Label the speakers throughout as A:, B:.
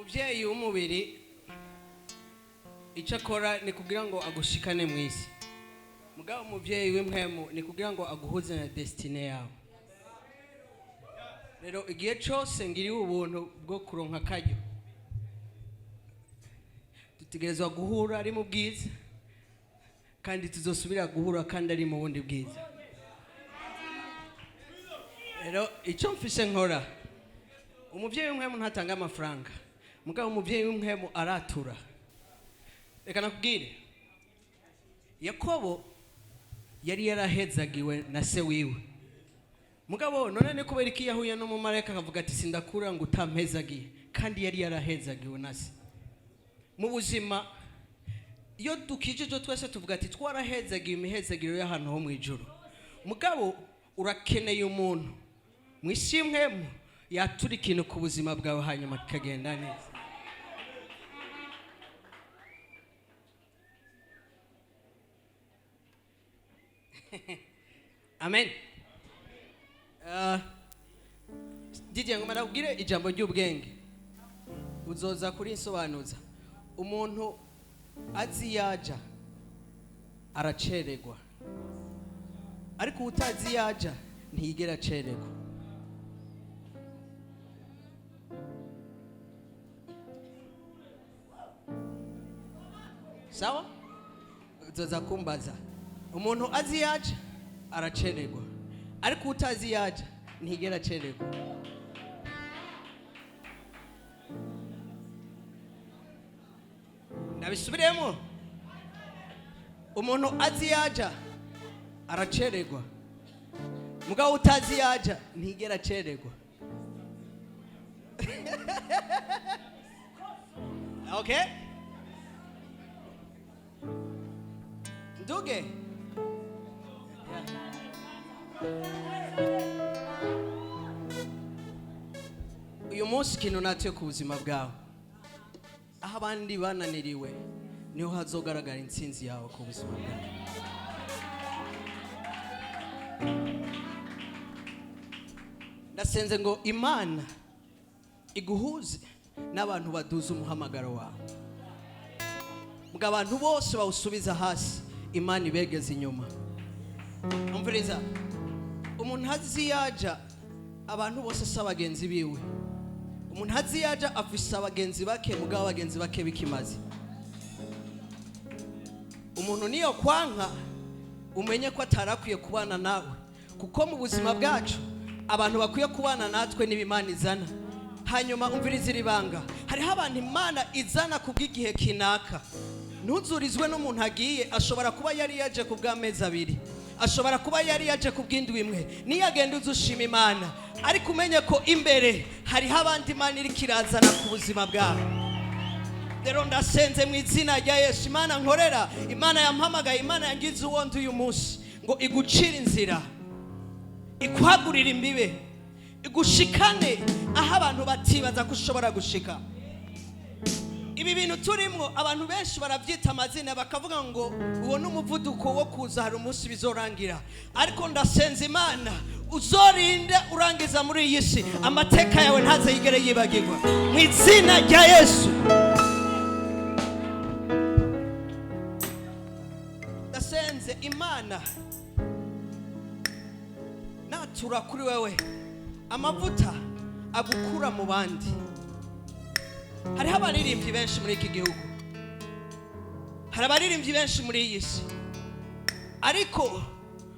A: Umubyeyi w'umubiri icyo akora ni kugira ngo agushikane mu isi. Mugabo umubyeyi w'impwemu ni kugira ngo aguhuze na destinée yawe. Rero igihe cyose ngiriwe ubuntu bwo kuronka akaryo, dutegerezwa guhura ari mu bwiza, kandi tuzosubira guhura kandi ari mu bundi bwiza. Rero icyo mfise nkora, umubyeyi w'impwemu ntatanga amafaranga, mugabo umubyeyi w'impwemu aratura. Reka nakubwire, Yakobo yari yarahezagiwe na se wiwe. Mugabo none ni kubera iki yahuye n'umumarayika akavuga ati: "Sindakura ngo utampezagiye"? Kandi yari yarahezagiwe na se. Mu buzima, iyo dukijije twese tuvuga ati twarahezagiwe imihezagiro y'ahantu ho mu ijuru. Mugabo urakeneye umuntu mu isi y'impwemu yatura ikintu ku buzima bwawe, hanyuma kikagenda neza. Amen. Didier, ngo ndakubwire ijambo ry'ubwenge, uzoza kuri nsobanuza. Umuntu azi yaja aracererwa, ariko utazi yaja ntiyigera acererwa. Sawa, uzoza kumbaza. Umuntu azi yaja aracererwa, ariko utazi yaja ntiyigera acererwa. Ndabisubiremo: umuntu azi yaja aracererwa, mugabo utazi yaja ntiyigera acererwa. Okay, nduge. Uyu munsi ikintu natuye ku buzima bwawe, aho abandi bananiriwe niho hazogaragara intsinzi yawe ku buzima bwawe. Ndasenze ngo Imana iguhuze n'abantu baduza umuhamagaro wawe, ngo abantu bose bawusubiza hasi, Imana ibegeze inyuma. Umviriza, umuntu azi yaja, abantu bose si abagenzi biwe. Umuntu azi yaja afise abagenzi bake, mugabo abagenzi bake bikimaze. Umuntu niyo kwanka, umenye ko atarakwiye kubana nawe, kuko mu buzima bwacu abantu bakwiye kubana natwe niba Imana izana. Hanyuma umviriza iri banga: hariho abantu Imana izana kubw'igihe kinaka. Ntuzurizwe n'umuntu agiye. Ashobora kuba yari yaje ku bw'amezi 2, ashobora kuba yari yaje ku bw'indwi imwe. Niyo agenda uza ushima Imana, ariko umenye ko imbere hariho abandi Imana iriko irazana ku buzima bwawe. Rero ndasenze mu izina rya Yesu, Imana nkorera, Imana yampamagaye, Imana yangize uwo ndi uyu munsi, ngo igucire inzira, ikwagurire imbibe, igushikane aho abantu batibaza ko ushobora gushika. Ibi bintu turimo, abantu benshi barabyita amazina, bakavuga ngo uwo ni umuvuduko wo kuza, hari umunsi bizorangira. Ariko ndasenza Imana, uzorinde urangiza muri iyi si, amateka yawe ntaze yigere yibagirwa mu izina rya Yesu. Ndasenze Imana, natura kuri wewe amavuta agukura mu bandi. Hariho abaririmbyi benshi muri iki gihugu, hari abaririmbyi benshi muri iyi si, ariko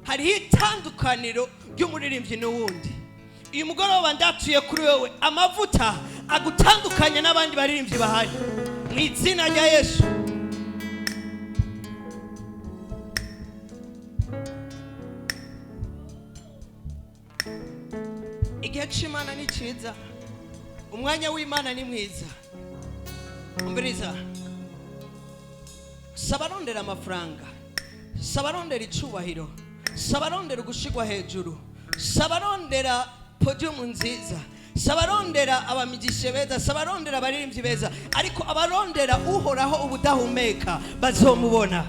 A: hariho itandukaniro ry'umuririmbyi n'uwundi. Uyu mugoroba ndatuye kuri wewe amavuta agutandukanye n'abandi baririmbyi bahari mu izina rya Yesu. Igihe cy'Imana ni cyiza, umwanya w'Imana ni mwiza. Umviriza, saba arondera amafaranga, saba arondera icubahiro, saba arondera ugushigwa hejuru, saba arondera podium nziza, saba arondera abamigishe beza, saba arondera abaririmbyi beza, ariko abarondera Uhoraho ubudahumeka bazomubona,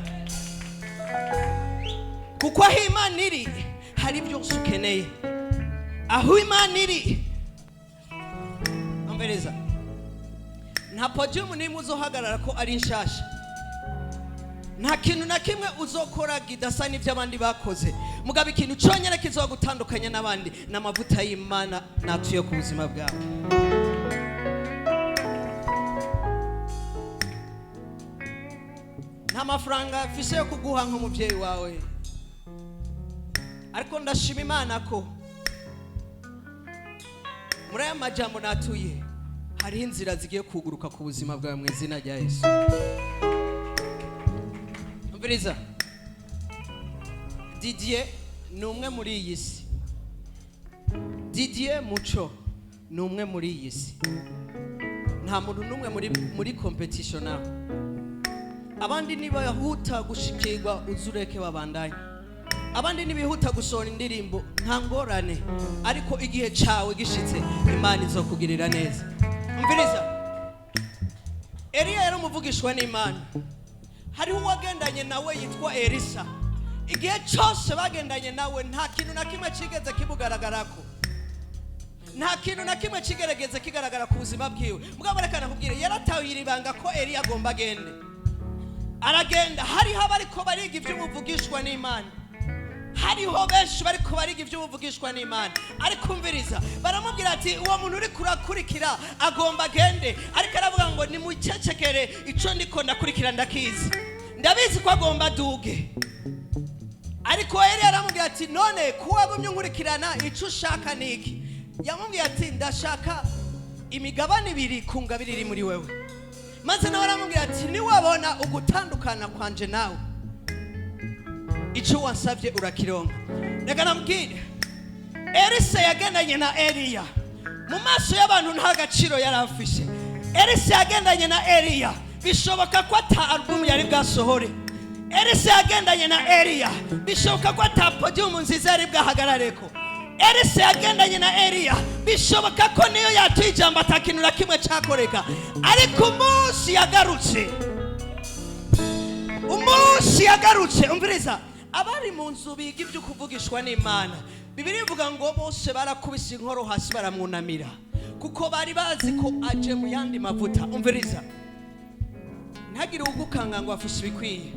A: kuko aho Imana iri hari byose ukeneye. Aho Imana iri. Umviriza, Nta podium n'imwe uzohagarara ko ari nshasha. Nta kintu na kimwe uzokora kidasa n'ibyo abandi bakoze. Mugabo ikintu cyonyine kizogutandukanya n'abandi ni amavuta y'Imana natuye ku buzima bwawe. Nta mafaranga afise yo kuguha nk'umubyeyi wawe, ariko ndashima Imana ko muri aya majambo natuye hariho inzira zigiye kuguruka ku buzima bwawe mu izina rya Yesu. Umviriza, Didier ni umwe muri iyi si. Didier Muco ni umwe muri iyi si. Nta muntu n'umwe muri competition nawe. Abandi nibahuta gushikirwa uzureke babandanye, abandi nibihuta gusohora indirimbo nta ngorane, ariko igihe cawe gishitse Imana izokugirira neza. Umviriza, Eliya yari umuvugishwa n'Imana. Hariho uwagendanye nawe yitwa Elisa. Igihe cyose bagendanye nawe nta kintu na kimwe kigeze kimugaragarako, nta kintu na kimwe kigerageze kigaragara ku buzima bwiwe. Mugabo reka nakubwire, yaratawe iri banga ko Eliya agomba agende. Aragenda. Hariho abariko bariga iby'umuvugishwa n'Imana, hariho benshi bariko bariga iby'umuvugishwa n'Imana, ariko umviriza, baramubwira ati uwo muntu uri kurakurikira agomba agende, ariko aravuga ngo nimucecekere, ico ndiko ndakurikira ndakizi, ndabizi ko agomba aduge. Ariko Eliya aramubwira ati none kuba wagumye unkurikirana ico ushaka ni iki? Yamubwiye ati ndashaka imigabane ibiri ku ngabire iri muri wewe. Maze nawe aramubwira ati niwabona ugutandukana kwanje nawe, icyo wansabye urakironka. Reka namubwire, Elisa yagendanye na Eliya mu maso y'abantu nta gaciro yari afise. Elisa yagendanye na Eliya bishoboka ko ata album yari bwasohore. Elisa yagendanye na Eliya bishoboka ko ata podium nziza yari bwahagarareko. Elisa yagendanye na Eliya bishoboka ko niyo yatuye ijambo atakintu na kimwe cyakoreka. Ariko umunsi yagarutse, umunsi yagarutse, umviriza, abari mu nzu biga ibyo kuvugishwa n'Imana, Bibiliya ivuga ngo bose barakubise inkoro hasi baramwunamira, kuko bari bazi ko aje mu yandi mavuta. Umviriza, ntihagire uwugukanga ngo afise ibikwiye,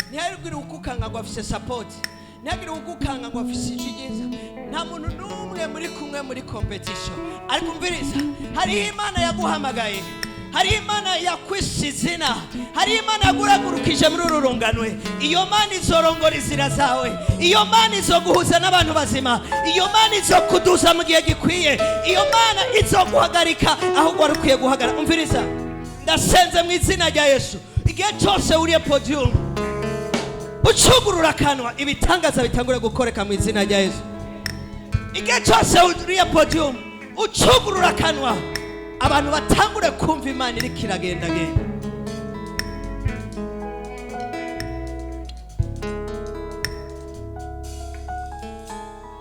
A: ntihagire uwugukanga ngo afise support, ntihagire uwugukanga ngo afise ijwi ryiza. Nta muntu n'umwe muri kumwe muri competition. Ariko umviriza, hariho Imana yaguhamagaye, hariho Imana yakwise izina, hariho Imana yaguragurukije muri uru runganwe. Iyo Mana izorongora inzira zawe, iyo Mana izoguhuza n'abantu bazima, iyo Mana izokuduza mu gihe gikwiye, iyo Mana izoguhagarika aho wari ukwiye guhagarara. Umviriza, ndasenze mu izina rya Yesu, igihe cyose uriye podium ucugurura akanwa, ibitangaza bitangure gukoreka mu izina rya Yesu. Igihe cyose uriye podium ucugurura akanwa, abantu batangure kumva Imana iriko iragendagenda.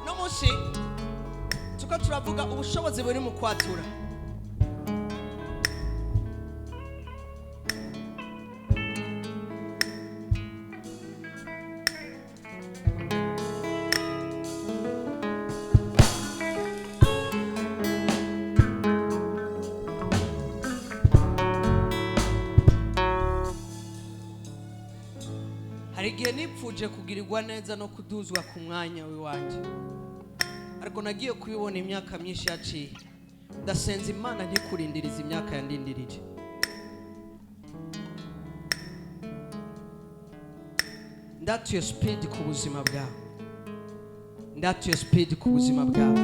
A: No munsi tuko turavuga ubushobozi buri mu kwatura. Hari igihe nipfuje kugirirwa neza no kuduzwa ku mwanya w'iwanjye, ariko nagiye kubibona imyaka myinshi yaciye. Ndasenza Imana ntikurindirize imyaka yandindirije. Ndatuye speed ku buzima bwawe, ndatuye speed ku buzima bwawe,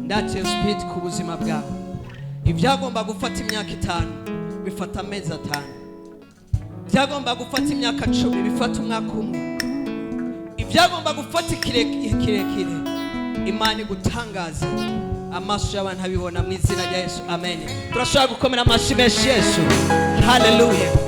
A: ndatuye speed ku buzima bwawe. Ibyagomba gufata imyaka 5 bifata amezi 5, ibyagomba gufata imyaka 10 bifata umwaka umwe, ibyagomba gufata kirekire Imana igutangaza amaso y'abantu abibona mu izina rya Yesu. Amen. Turashobora gukomera amashyi menshi Yesu. Haleluya.